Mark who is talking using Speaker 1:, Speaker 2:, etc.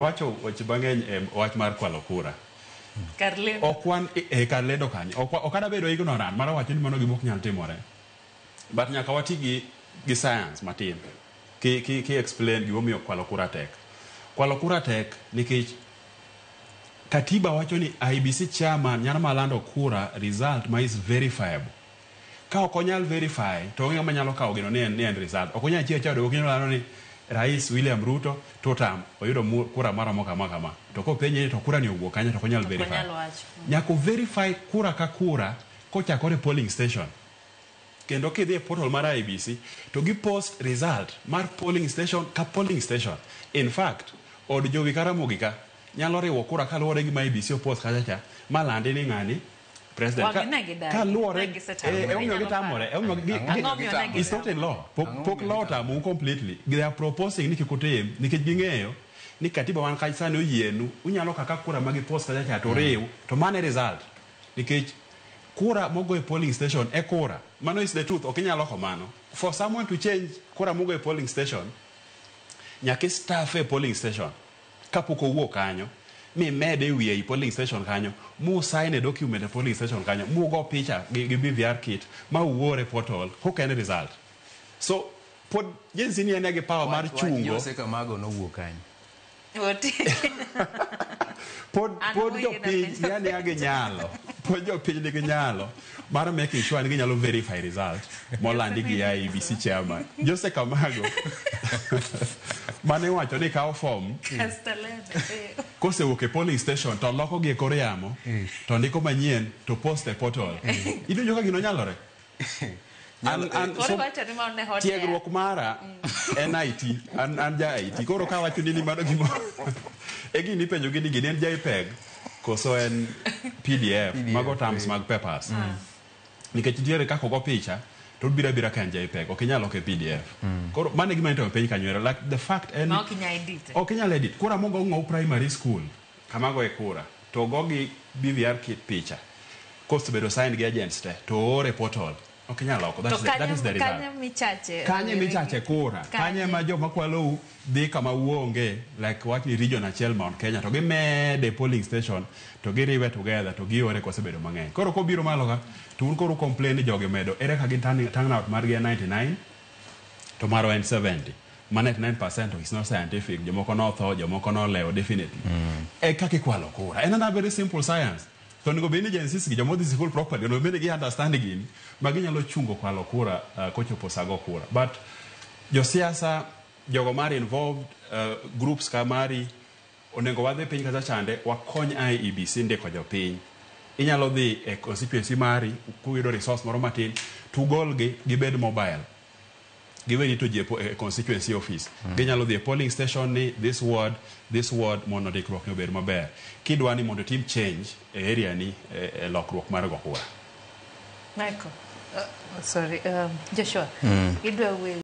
Speaker 1: Wacho weche mang'eny e wach mar kwalo kura.
Speaker 2: Kar lendo.
Speaker 1: Ok wan e kar lendo kanyo. Ok adabedo ignorant mar wacho ni mano gima ok nyal timore. But nyaka wati gi science matin ki explain gimomiyo kwalo kura tek. Kwalo kura tek nikech katiba wacho ni IEBC chairman nyalo mana lando kura result ma is verifiable. Ka ok onyal verify to onge ng'ama nyalo kawo gino ni en result. Ok onyal chieo achiewa gokinyi olando ni Rais William Ruto two term oyudo kura maromo kama kama. To kopenje ni to kura ni owuok kanye, to ok onyal
Speaker 2: Ok
Speaker 1: verify.
Speaker 2: Onyal wacho.
Speaker 1: Nyaka o verify kura ka kura kochakore polling station. Kendo kidhi e portal mar IEBC to gi post result mar polling station ka polling station. In fact, od Jowi Karamogi ka nyalo riwo kura kaluwore gi ma IEBC opost kacha cha malandi ni ng'ani president.
Speaker 2: Wang'e ne gidagi.
Speaker 1: Kaluwore
Speaker 2: Ne gisetamore.
Speaker 1: Emomiyo
Speaker 2: Inyalo
Speaker 1: gitamore.
Speaker 2: paro.
Speaker 1: Emomiyo
Speaker 2: Ang'o momiyo ne
Speaker 1: It's not in law. Pok,
Speaker 3: Ang'o
Speaker 1: pok
Speaker 3: momiyo
Speaker 1: law
Speaker 3: gitamore?
Speaker 1: otamou completely. They are proposing ni kik utim nikech ging'eyo ni katiba wan ka sani oyienu unyalo kaka kura ma gipost kacha cha to riw to mano e result nikech kura mogo e polling station e kura. Mano is the truth. Ok inyal loko mano. For someone to change kura mogo e polling station, nyaka staff e polling station kapok owuok kanyo mimede e wiye ei polling station kanyo mu sign e document e polling station kanyo mugo picha gi BVR kit ma uor e portal koka en result. So pod Gen Z ni en gi power mar
Speaker 3: Wach
Speaker 1: chungo.
Speaker 3: Jose Camargo nowuok kanyo.
Speaker 2: Oti.
Speaker 1: Pod
Speaker 2: An
Speaker 1: pod
Speaker 2: oyiena
Speaker 1: jopiny
Speaker 2: penjo.
Speaker 1: ni aniya gi nyalo, pod jopiny nigi nyalo mar making sure ni ginyalo verify result molandi gi IEBC chairman Jose Camargo mane iwacho ni kawo form
Speaker 2: Castellano.
Speaker 1: Kosewuok e polling station to loko gi e kor yamo to ndiko manyien to post e portal. Iwinjo ka gino nyalore?
Speaker 2: Koro iwacho ni mano ne hot air.
Speaker 1: Tiegruok mara en IT, an ja IT. Koro kawacho ni mano gimo e gini ipenjo gi ni gini en JPEG koso en PDF,
Speaker 3: PDF,
Speaker 1: mago terms mag papers. Nikech nitiere kaka ogo picha to obiro abira ka en JPEG, ok inyal loke PDF. Koro mano e gima nitimo e piny kanyo ero. Like the fact en
Speaker 2: Ma ok inyal edit.
Speaker 1: Ok inyal edit. Kura mogo ng'ow primary school kama goye kura to ogo gi BVR kit picha kosebedo signed gi agents te to oor e portal, ok inyal loko.
Speaker 2: To
Speaker 1: That is the
Speaker 2: kanye
Speaker 1: result.
Speaker 2: kanye michache?
Speaker 1: Kanye michache kura? Kanye ma joma kwalou dhi kama uonge, like wach ni region achiel Mount Kenya to gimede polling station to giriwe together to giore kosebedo mang'eny. Koro kobiro malo ka to un koro complain ni jogi omedo, ere ka gin turnout margi en 99 to marwa en 70? Ma 99% is not scientific. Jomoko notho, jomoko nolewo definitely. E kaka ikwalo kura en another very simple science. To onego bed ni Gen Zs gi, joma odhi sikul properly, onego bed ni gi understand gini ma ginyalo chungo kwalo kura kochopo sa go kura. But josiasa, jogo mar involved groups ka mari, onego wadhi piny kacha chande wakony IEBC ndiko jopiny. Inyalo dhi e constituency mari kuyudo resource moro matin tugolgi gibed mobile, giwe rito ji e constituency office. Ginyalo dhi e polling station ni this ward, this ward, mondo ndikruok ni obed maber kidwa ni mondo itim change e area ni e lokruok mar go kura.
Speaker 2: Michael, sorry, Joshua, idwa wuoyo.